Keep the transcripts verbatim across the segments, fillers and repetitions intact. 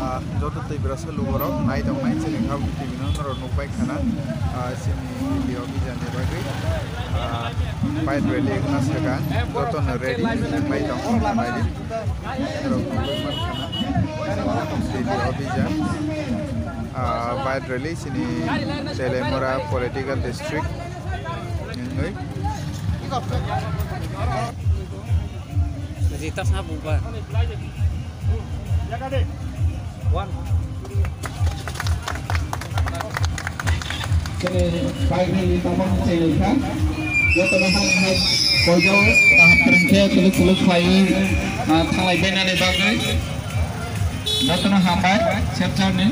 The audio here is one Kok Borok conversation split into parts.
Ah, joto twi brasa luborok nai tongnai chini Khabuk T V no norok nukbai khana, ah, chini Delhi Abhijan ni bagwi, ah, bike rally wngna swkang jotono ready wngbai tong, naidi. Norok nukbai man khana, Delhi Abhijan, ah, bike rally chini Teliamura Political District wngwi. Jita sa buba. Chini bike rally tabang chengkha. Jotono hai hai koijo kaham kwrwngkhe kuluk kuluk khlaiwi, ah, thanglai bainani bagwi. Jotono hambai, sep jarni.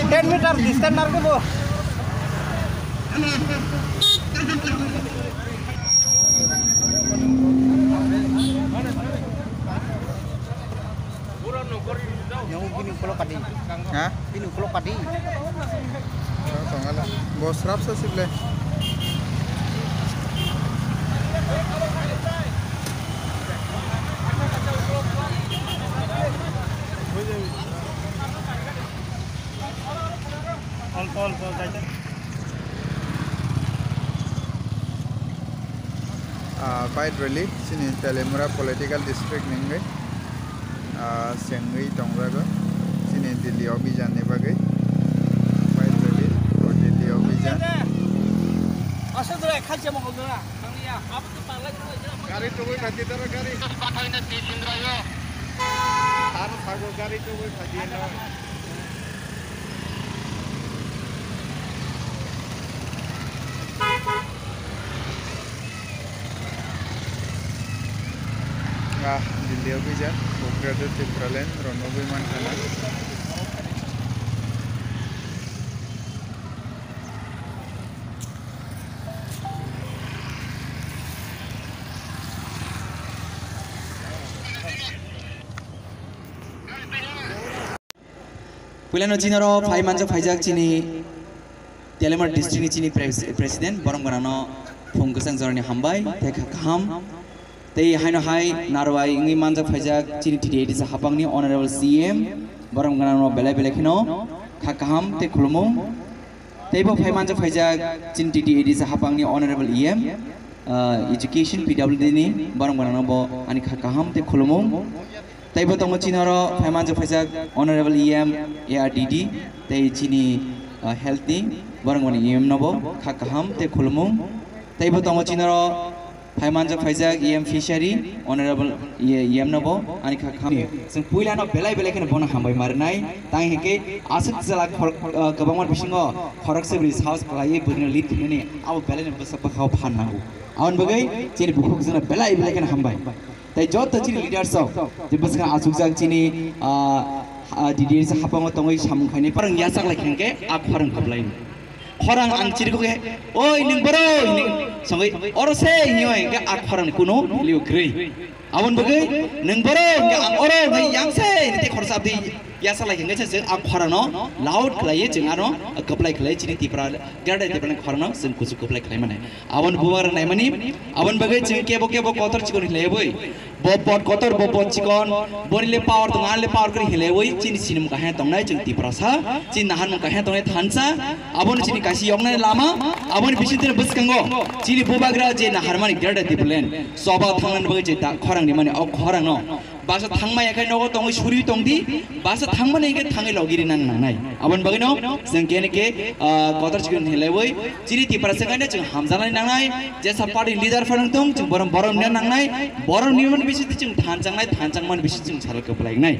Ten meter distance narwkhe bo. Yang bini ukolog kadi. Ha? Bini ukolog kadi. Tongala. Bo srapsa sible. Olpo, olpo, Ah, bike rally chini Teliamura Political District ni wngwi, ah, chengwi tongjago chini Delhi Abhijan ni bagwi. Bike rally for Delhi Abhijan. Gari tugwi phaidi tara gari. Aro sago gari tugwi phaidi no. Ah, Delhi Abhijan, Kokrajhar Tipraland, rw nugwi mankha na. Puilano chini oro phai manjak phaijak chini Teliamura district ni chini pres-, president, borom gwnangno phung kwchang jorani hambai, tei kha kaham. Tei haino hai narwai wngwi manjak phaijak chini T T A D C hapangni honorable C M, borom gwnangno belai belai kheno kha kaham tei khulumung. Tei bo phai manjak phaijak chini T T A D C hapangni honorable E M, ah, education P W D ni borom gwnangno bo ani kha kaham tei khulumung. Tei bo tongo chini oro phai manjak phaijak honorable E M A R D D tei chini, ah, health ni borom gwnang E M no bo kha kaham tei khulumung. Tei bo tongo chini oro phai manjak phaijak E M fishery honorable E M no bo ani kha kaham. Chwng puila no belai belai kheno bono hambai marinai tang hinkhe aswk jala khor-, ah, kwbangma bisingo khorok se bwrwi sahos khlaiwi bwrwino lead khlainani abo belai no bwswk bwkhao phan nango. Aboni bagwi chini bukhuk jana belai belai kheno hambai. Tei joto chini leaders rok je bwswk achukjak chini, ah, ah, D D S hapango tongwi samung khainai parang yachak lai khe a khorang khablai. Khorang ang chirikhe, "Oi, nwng boro?" hinwi songwi, "Oro se," hinwi hwnkhe a khorang kuno liu kwrwi. Aboni bagwi, "Nwng boro?" hwnkhe, "Ang oro," hwnkhe, "Yang se," hinwi tei khoroksa abdi yachak lai khe se chwng a khorang no loud khlaiwi chwng ano kwplai khlai chini Tipra, Greater Tipraland khorang no chwng kuchuk kwplai khlai mani. Aboni bubagra naimani, aboni bagwi chwng kebo kebo kotor chikon hinlaiwi, bo pot kotor, bo pot chikon, boni le power tongo, ani le power kwrwi hinlaiwi, chini sinimung kaham tongnai chwng Tiprasa, chini naharmung kaham tongnai thansa, abono chini kaisa yoknai lama, aboni bisingtwi bwskango chini bubagra je naharmani Greater Tipraland, choba thangnani bagwi je da khorang rimani, o khorangno Basa thangmaya khe nogo tongwi suri tongdi, basa thangmani hwnkhe thangwi logiri nang nangnai. Aboni bagwino chwng kene khe, ah, kotor chikon hinlaiwi chini Tiprasa khaino chwng hamjaknai nangnai, jesa party leader phano tong, chwng borom, borom nina nangnai, borom nimani bisingtwi chwng thanjaknai, thanjakmani bisingtwi chwng salo kwplainai.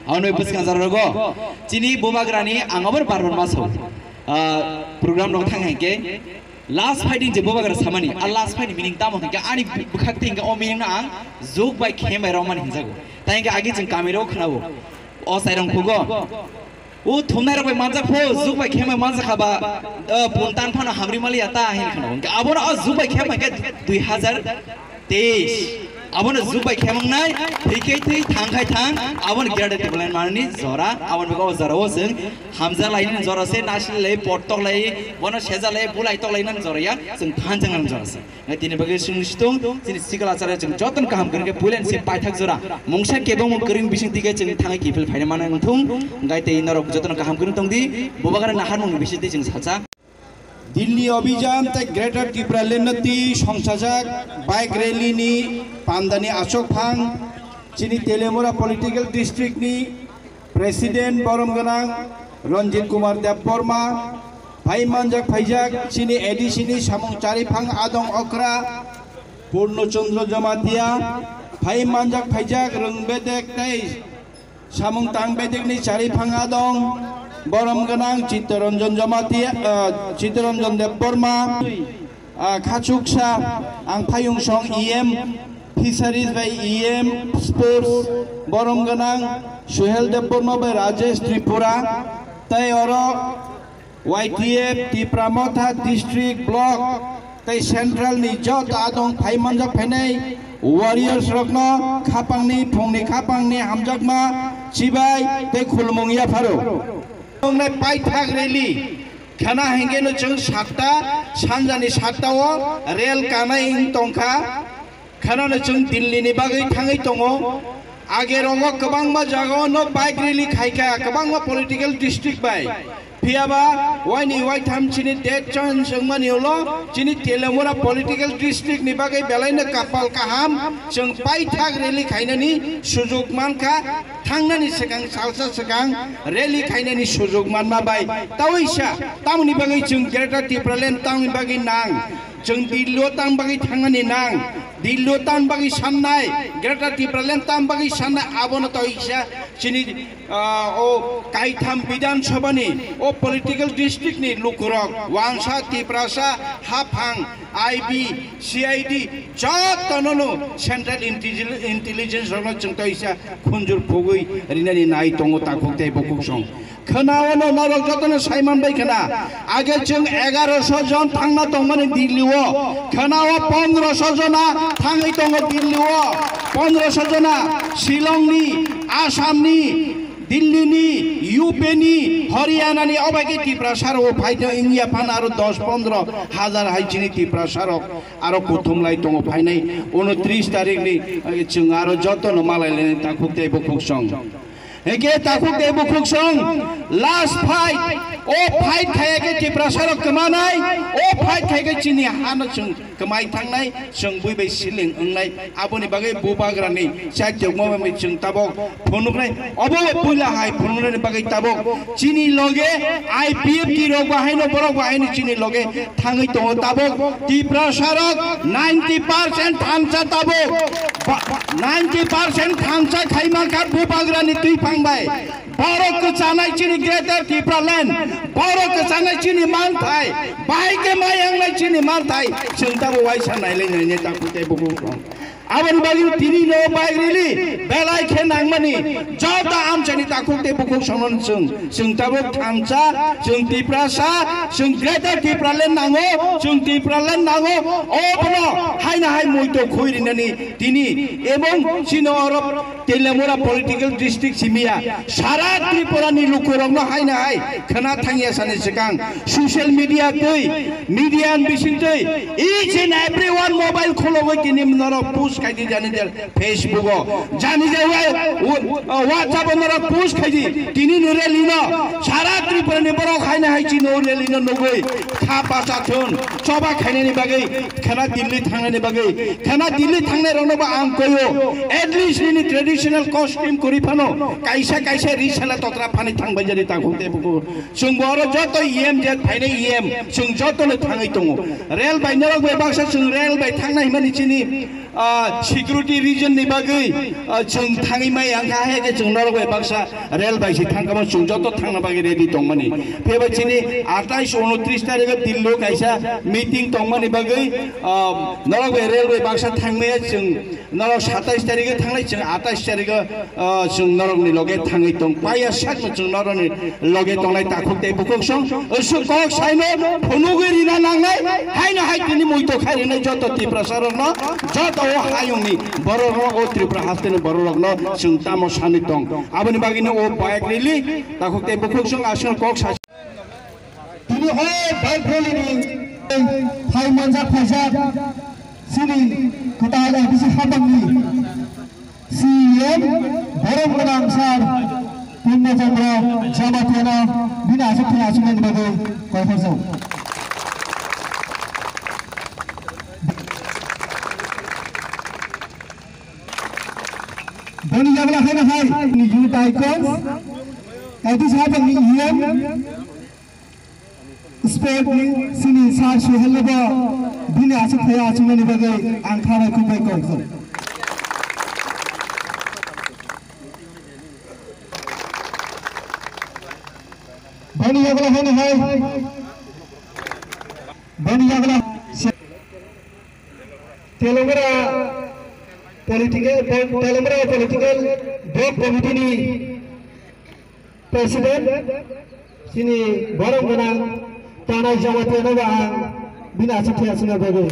Aboni bagwi bwskango jora rogo chini bubagrani ang aboni bar bar ma sao, ah, program rok thang hai khe, Last fighting je bubagra samani, a last fight ni meaning tamo hwnkhe ani bwkhak twi hwnkhe o meaning no ang juk bai khem bai romani hinjago. Tai hwnkhe agi chwng kami rok khwnao. O sai rong khugo. O thumnai rok bai manjak pho, juk bai khem bai manjak kha ba, o pun tan phano hamri mali ya ta hin khwnao. Hwnkhe abono o juk bai khem bai khe dui hazar teis. Abono jukbai khemungnai, thwi khe thwi, thang khai thang, abono Greater Tipraland manani jora, aboni bagwi o jorao chwng hamjak lainani jora se, nasilai, pottok lai, bono sejalai, bulai tok lainani jora ya, chwng thanjaknani jora se. Nai tini bagwi chwng situng, chini sikla chara chwng jotono kaham kwrwng khe puilan se paithak jora. Mungsa kebengmung kwrwng bising tike chwng thangwi kiphil phaina mana wngthung, hwnkhe tei norok jotono kaham kwrwng tongdi, bubagra naharmungni bisingtwi chwng salsa. Dilli Abhijan tei Greater Tipraland no twi songchajak bike rally ni pandani achukphang chini Teliamura political district ni President borom gwnang Ranjit Kumar Debbarma, phai manjak phaijak chini A D C ni samung chariphang adong okra Purno Chandra Jamatia, phai manjak phaijak rwng bedek tei samung tang bedekni chariphang adong borom gwnang Chittaranjan Jamatia, ah, Chittaranjan Debbarma, ah, Khachuksa, ang Phayungsong E M, Fisheries bai E M, Sports, borom gwnang Suhel Debbarma bai Rajesh Tripura, tei oro Y T F Tipra Motha District Block tei Central ni joto adong phai manjak phainai warriors rokno khapangni phungni khapangni hamjakma chibai tei khulmung yapharo. Tongnai paithak rally khana hingke no chwng satta sanjani satta o rel kanai wng tongkha. Khana no chwng Delhi ni bagwi thangwi tongo. Age rogo kwbangma jaga o no bike rally khaikha, kwbangma political district bai. Phiyaba waini waitham chini date chance wngmani ulo chini Teliamura political district ni bagwi belai no kapal kaham, chwng paithak rally khainani sujok mankha. Thangnani swkang salsa swkang rally khainani sujok manma bai. Tawi sa tamoni bagwi chwng Greater Tipraland tamoni bagwi nang. Chwng Delhi o tang bagwi thangnani nang, Delhi o tang bagwi sannai, Greater Tipraland tang bagwi sannai, abono to isa chini, ah, o kaitham Bidhan Sabha ni o political district ni lukurok, Wangsa, Tiprasa, Haphang, I B, C I D, jotono no Central Intelli-, Intelligence rokno chwng to isa khunjur phugwi rinani nai tongo takhuk tei bukhuk song. Khwnao no norok jotono saiman bai khwna. Age chwng egaroso jon thangna tongmani Delhi o. Khwnao pondroso jona thangwi tongo Delhi o. Pondroso jona Shillong ni, Assam ni, Delhi ni, U P ni, Haryana ni, obai khe Tiprasa rok phai tong wngya phano aro dos pondro hajar hai chini Tiprasa rok aro kuthum lai tongo phainai unotris tarik ni, eh, chwng aro jotono malai lainai takhuk tei bukhuk song. Hingke takhuk tei bukhuk song last fight. O fight khaya khe Tiprasa rok kwmanai, o fight khaya khe chini hano chwng kwmai thangnai, chwng bui bai siling wngnai. Aboni bagwi bubagrani chaitokma bai chwng tabok phunuknai. Obo puila hai phunuknani bagwi tabok chini loge I P F T rok bahaino borok bahaino chini loge thangwi tongo tabok. Tiprasa rok ninety percent thansa tabok. Ba-, ninety percent thansa khaima kha bubagrani twi phang bai. Borok kwchanai chini Greater Tipraland. Borok kwchanai chini manthai. Bahai khe mai wngnai chini manthai. Chwng tabok waisa nailai nainai takhuk tei bukhuk song. Aboni bagwi tini no bike rally belai khe nangmani joto amchaini takhuk tei bukhuk songno chwng, chwng tabuk thansa, chwng Tiprasa, chwng Greater Tipraland nango, chwng Tipraland nango. Obono haino hai muito khui rinani tini ebong chini oro Teliamura political district simiya sara Tripura ni lukurokno haino hai khwna thangya sani swkang social media twi, media ni bisingtwi each and every one mobile khulogwi tini norok post khaidi jani je Facebook o, jani je wa-, wa-, WhatsApp o norok post khaidi tini ni rally no sara Tripura ni borok haino hai chini o rally no nugwi kha bacha thun choba khainani bagwi khwna Delhi thangnani bagwi khwna Delhi thangnai rokno bo ang koyo at least nini traditional costume kwrwi phano kaisa kaisa ri sala totra phani thangbai jani takhuk tei bukhuk. Chwng bo oro joto E M je phainai E M, chwng joto no thangwi tongo. Rail bai norok bai baksa chwng rail bai thangnai hwnmani chini, ah, security reason ni bagwi, ah, chwng thangwi mai ang kha, hai khe chwng norok bai baksa rail bai se thang kamo chwng joto thangna bagwi ready tongmani. Pheba chini atais unotris tarikh o Delhi o kaisa meeting tongmani bagwi, ah, norok bai rail bai baksa thangmaya chwng Norok satais tarikh o thanglai, chwng atais tarikh o, ah, chwng norokni loge thangwi tong. Paiya sakno chwng norokni loge tongnai takhuk tei bukhuk song. Usuk kok saino phunugwi rina nangnai. Haino hai tini muito khai rinai joto Tiprasa rokno, joto O hayungni borok rok, o Tripura hasteni borok rokno chwng tamo sani tong. Aboni bagwino o bike rally takhuk tei bukhuk chwng aswk kok sa. Tini o bike rally ni thai manjak phaijak chini kwtal A D C hapangni C E M borom gwnang sir Purno Chandra Jamatia no bini aswk thani aswknani bagwi koi horjak. Boni yagla haino hai ni youth icons, A D C hapangni E M, sport ni chini sir Suhel no bo bini aswk thaya aswknani bagwi ang kha bai khuk bai kok kok. Boni yagla haino hai, boni yagla Telangana political, Telangana political block committee ni president, chini borom gwnang Tanai Jamatia no ba ang bini aswk thaya aswkna bagwi.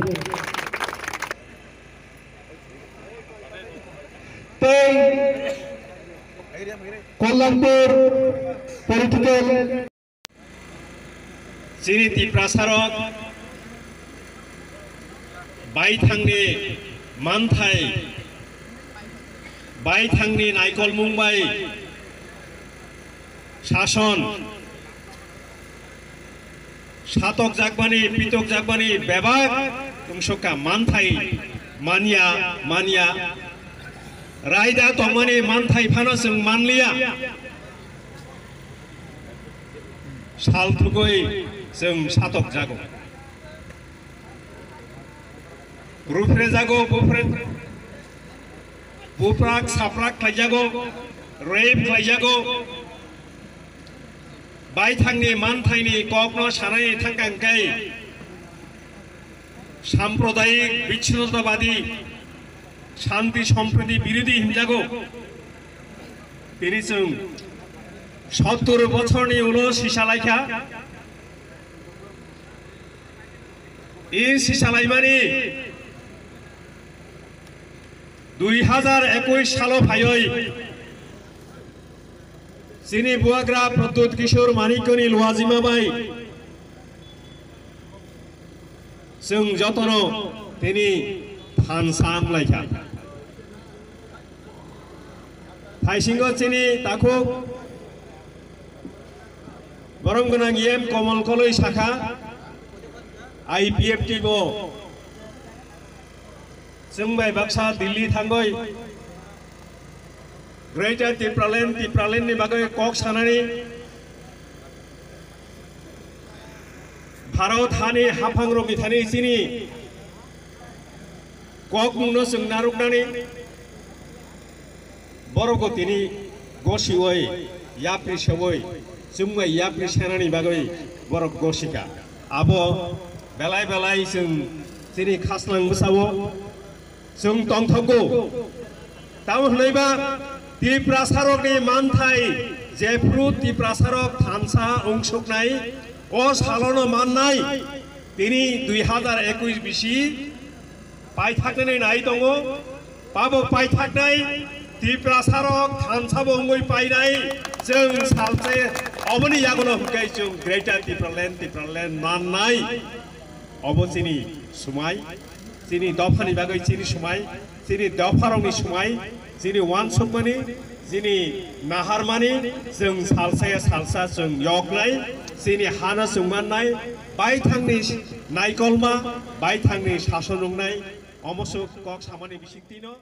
Tei Kollanpur political Chini Tiprasarok baithangni manthai, baithangni naikolmung bai sason, satokjakmani, pitokjakmani bebak wngsukha manthai manya, manya. Raida tongmani manthai phano chwng manliya. Sal thugwi chwng satokjago. Ruphrejago, bupre-, buprak saprak khlaijago, rape khlaijago. Baithangni manthaini kokno sanai thangkang khe sampradayik bichinottabadi, shanti sompriti birodhi himjago. Tini chwng sottur bochorni ulo sisa laikha. I sisa laimani dui hajar ekush salo phaiwi chini buagra Pradyut Kishore Manikyani luajima bai chwng jotono tini thansa wnglaikha. Thaisingo chini takhuk borom gwnang E M Komol Koloi sakha, I P F T bo chwng bai baksa Delhi thangwi Greater Tipraland, Tipraland ni bagwi kok sanani Bharat hani haphangrokni thani chini kokmungno chwng narwknani borokbo tini gosiwi yapri sewi chwngbai yapri senani bagwi borok gosika. Abo belai belai chwng chini khasnang bwsao chwng tongthogo. Tamo hwnwi ba Tiprasarokni manthai jephru Tiprasarok thansa wngsuknai o salono mannai tini dui hajar ekush bisi paithaknani nai tongo. Pabo paithaknai Tiprasarok thansabo wngwi painai chwng salse oboni yagulo hwnkhe chwng Greater Tipraland, Tipraland mannai. Obo chini swmai, chini dophani bagwi chini swmai, chini dopharokni swmai, chini uansukmani, chini naharmani, chwng salsa ya salsa chwng yoknai, chini hano chwng mannai, baithangni naikolma, baithangni sason wngnai, omo swk kok samani bisingtwino.